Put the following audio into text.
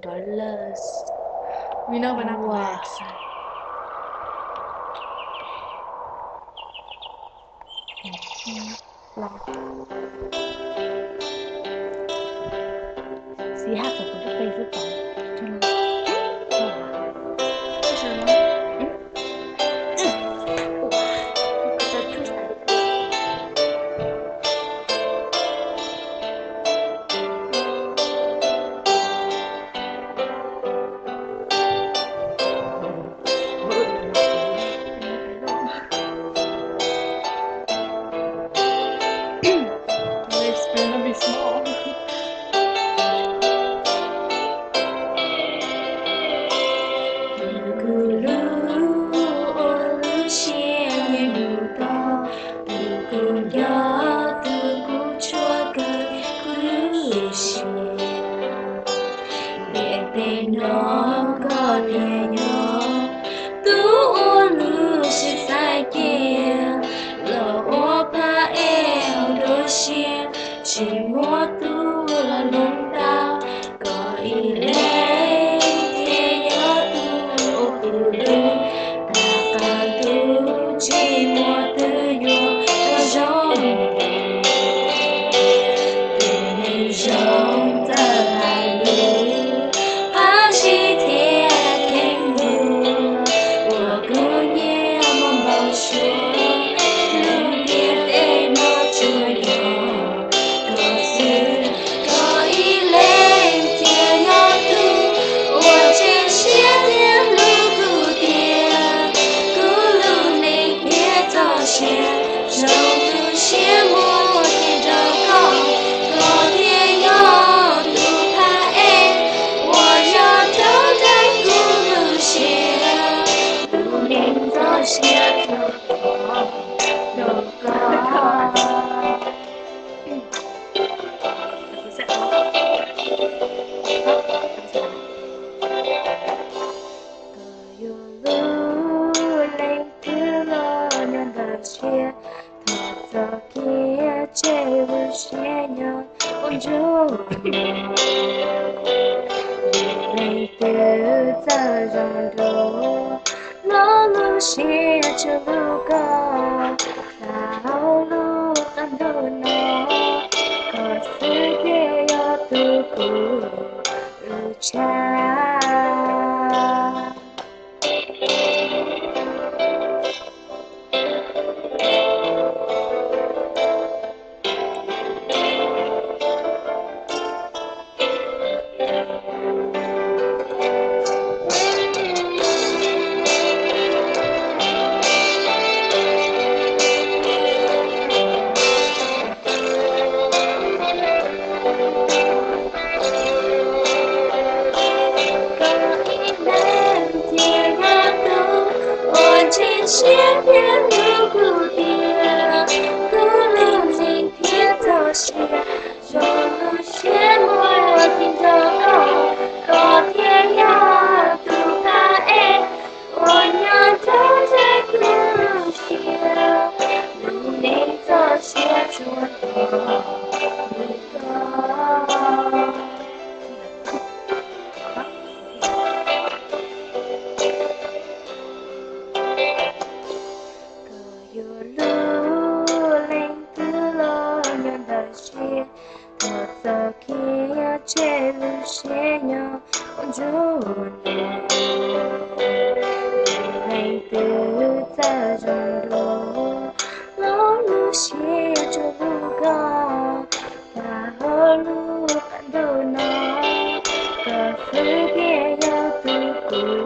Colors. We know, but not the lyrics. Xib hab kom kuv tuaj qe xwb tod. Kuv lub ua lub siab nyiam mus tau, tus kuv nco, tus kuv tshua kawg kuv lub siab. Ntiaj teb no koj thiaj yog tus ua lub siab xaiv cia, los ua phab ej hauv nruab siab, tsis muaj tus los hloov tau. Koj ib leeg thiaj yog tus ua kuv lub, tag qab ntuj tsis muaj twg yuav zoo. Tus neeg zoo txawj hais lus, qab zib thiab kheej muag, uas kuv nyiam muaj npau suav, lub ntiaj teb no tsuas yog koj xwb. Koj ib leeg thiaj yog tus uas tsheej siab thiab hlub kuv tiag, kuv lub neej thiaj txoj sia, zoo tu siab muaj kev nrog koj. Koj thiaj yog tus phab ej uas nyob rau ntawm kuv lub siab, lub neej txoj sia rau koj, rau koj. Koj yog lub leej twg los nyob ntawm siab, thov txhob khiav tseg lub siab nyob ua ntsuag no. Leej twg txawj zoo dua, los lub siab tsuas hlub koj, tag hauv lub qab ntuj no, koj xwb thiaj yog tus kuv lub tshaj. Koj ib leeg thiaj yog tus uas tsheej siab thiab hlub kuv tiag, kuv lub neej thiaj txoj sia, zoo tu siab muaj kev nrog koj. Koj thiaj yog tus phab ej uas nyob rau ntawm kuv lub siab, lub neej txoj sia tsuas yog koj. Koj yog lub leej twg los nyob ntawm siab, thov txhob khiav tseg lub siab nyob ua ntsuag no. Leej twg txawj zoo dua, los lub siab tsuas hlub koj, tag hauv lub qab ntuj no, koj xwb thiaj yog tus kuv